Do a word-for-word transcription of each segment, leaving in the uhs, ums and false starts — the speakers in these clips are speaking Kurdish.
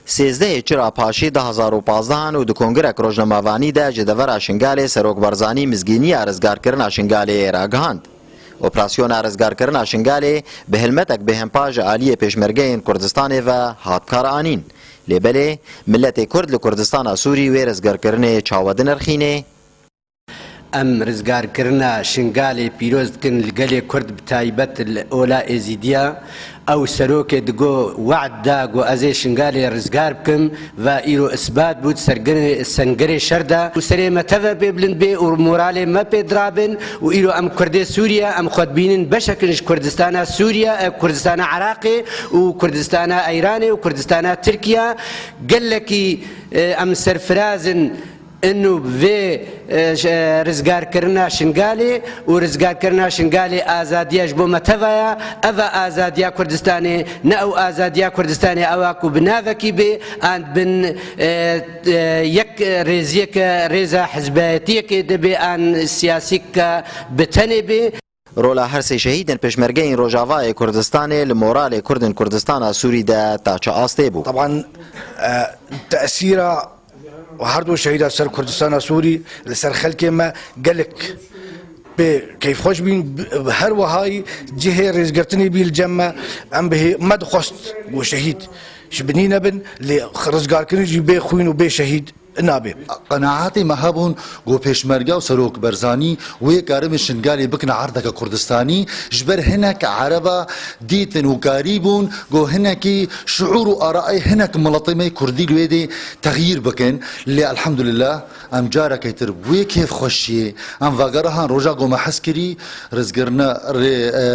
Sêzdehê Çira Paşî du hezar û pazdehan û di kongrek rojnamevanî de ji devera Şingalê Serok Barzanî mizgîniya rizgarkirina Şingalê ragihand. Operasyona rizgarkirina Şingalê bi hilmetek bêhempa ji aliyê pêşmergeyên Kurdistanê ve hat karanîn. Lê belê, miletê Kurd li Kurdistana Sûrî wê rizgarkirinê çawa dinirxînê? Em rizgarkirina Şingalê pîroz dikin li gelê Kurd, bi taybet li Ola Êzîdiya. Ew serokê digo, we'd da, got, "Ez ê Şingalê rizgar bikim." Ve îro isbat bû di sergirê-, sengerê şer de. Û serê me teve pê bilind bê û moralê me pê dirabin. Û îro em Kurdê Sûriye, em xwe dibînin beşek in ji Kurdistana Sûriye, e, Kurdistana Iraqê û Kurdistana Îranê û Kurdistana Tirkiye. Gelekî, e, em serfiraz in. Ino bi vê, e, ş-, e, rizgarkirina Şingalê û rizgarkirina Şingalê azadiya ji bo me teva ye. Ev e azadiya Kurdistanê, ne ew azadiya Kurdistanê ew a ku bi navekî bê, an bin, e, e, yek rêziyeke, rêza hizbiyetiyekê de bê, an siyasî ke bi tenê bê. Rola her sê şehîdên pêşmergeyên Rojavayê Kurdistanê li moralê Kurdên Kurdistana Sûrî de ta çi astê bû? Taban, e, tesîra her du şehîda ser Kurdistana Sûrî, li ser xelkê me gelek pê keyfxweş bîn. Bi-, her wehayî cihê rêzgirtinê bî li cem me. Em bi hê-, me dixwest ku şehîd ji binî nebin, lê rizgarkirin jî bê xwîn û bê şehîd nabe. Qenaetê me hebûn ku Pêşmerge û Serok Barzanî wê karibin Şingalê bikine erdeke Kurdistanî, ji ber hinek ereba dîtin û karîbûn ku hinekî şiûr û arayê hinek miletê me Kurdî li wê dê texyîr bikin. Lê elhamdulillah, em carekê tir bi wê kêfxweşiyê em vegerihan roja ku me hez kirî, rizgirina rê, e,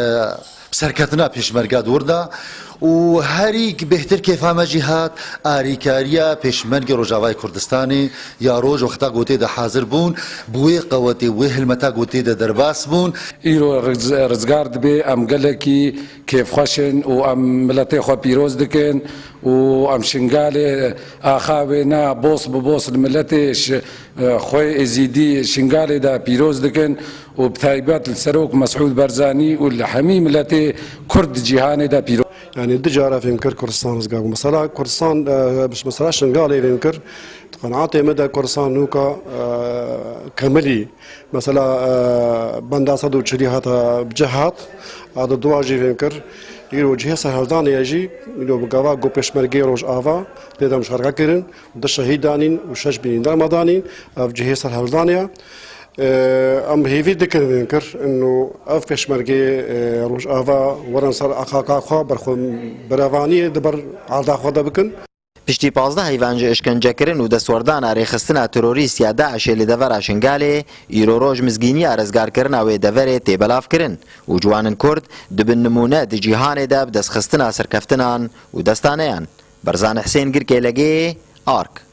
bi serketina pêşmerge dûr da û herî bêhtir kêfa me jî hat, arîkariya pêşmergê Rojavayê Kurdistanê ya roj wexta ku tê de hazir bûn, bi wê qewetê, wê hilmeta ku tê de derbas bûn. Îro riz-, rizgar dibe, em gelekî kêfxweş in û em miletê xwe pîroz dikin û em Şingalê axa wê ne bos bi bos li miletê şi-, xwê Êzîdî Şingalê de pîroz dikin û bi taybet li Serok Mesûd Barzanî û li hemî miletê Kurd di cîhanê de pîroz. Yani du cara fêm kir Kurdistan rizgar bû. Mesela Kurdistan, e, mesela Şingalê fêm kir. Di qenaetê me de Kurdistan nûka, e, kemilî. Mesela, e, benda sed û çilî hata bi cih hat. A di dua jî fêm kir. Îro cihê serhildanê ye jî, îro bi gava ku pêşmergê Rojava tê de muşareke kirin. Du şehîd danîn û şeş birîndar me danîn, ev cihê serhildanê ye. Em hêvî dikin vê kir, ino ev pêşmergê, e, Rojava werin ser axaka xwe, berxwe berevaniyê di ber erda xwe de bikin. Piştî pazdeh heyvan ji işkencekirin û destwerdana rêxistina terorîst ya DAIŞê li devera Şingalê, îro roj mizgîniya rizgarkirina wê deverê tê belavkirin û ciwanên Kurd dibin nimûne di cîhanê de bi destxistina serkeftinan û destaneyan. Berzan Husên, Girkê Legê, Ark.